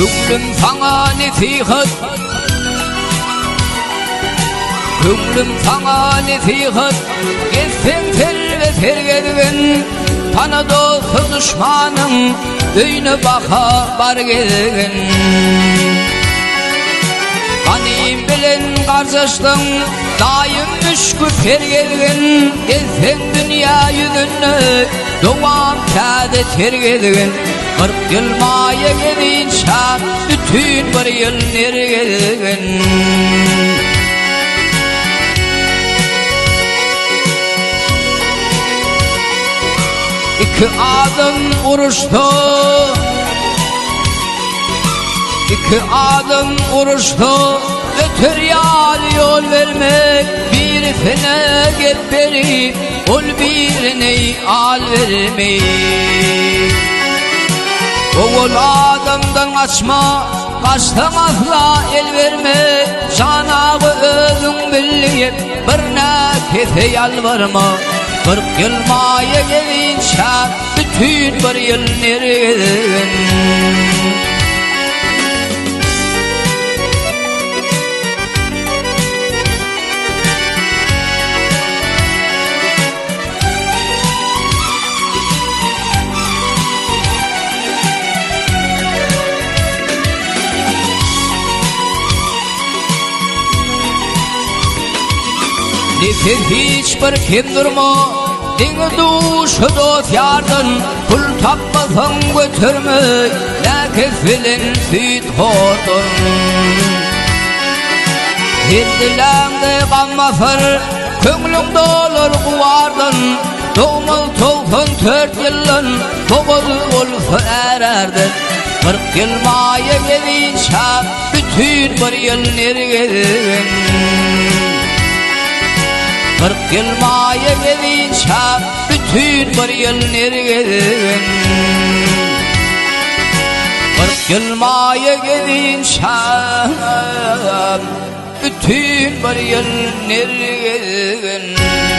Köňlüm saňa nesihat Köňlüm saňa nesihat Gezseň serbe ser gezgin Tana dosty duşmanyň Öýüne baka bar gezgin Ganym bilen garjaşdyň Daýym müşki per gezgin Gezseň dünýä ýüzünde Dowam täze ter gezgin 40 ýyl maýa gezinçä Bütün bir ýyl ner gezgin Iki adam uruşsa Iki adam uruşsa Öter ýaly ýol bermek Birisine gep berip Ol birine al bermek Owal adamdan gaçma Gaçsaň asla el berme Janagy özüň bil diýip Bir näkese ýalbarma 40 ýyl maýa gelinçä Bütün bir ýyl nergin. Nefes hiç bir kem durma, Diňe duşy dost ýardan, Pul tapmasaň göterme, Näkes bilen süýt hordan. Her diläňde gam basar, Köňlüň dolar gubardan, Dogmaz 94 ýyldan, Bogaz bolsa är-ärden. 40 ýyl maýa gezinçä, Bütin bir ýyl ner gezgin. 40 ýyl maýa gezinçä, Bütin bir ýyl ner gezgin. 40 ýyl maýa gezinçä, Bütin bir ýyl ner gezgin.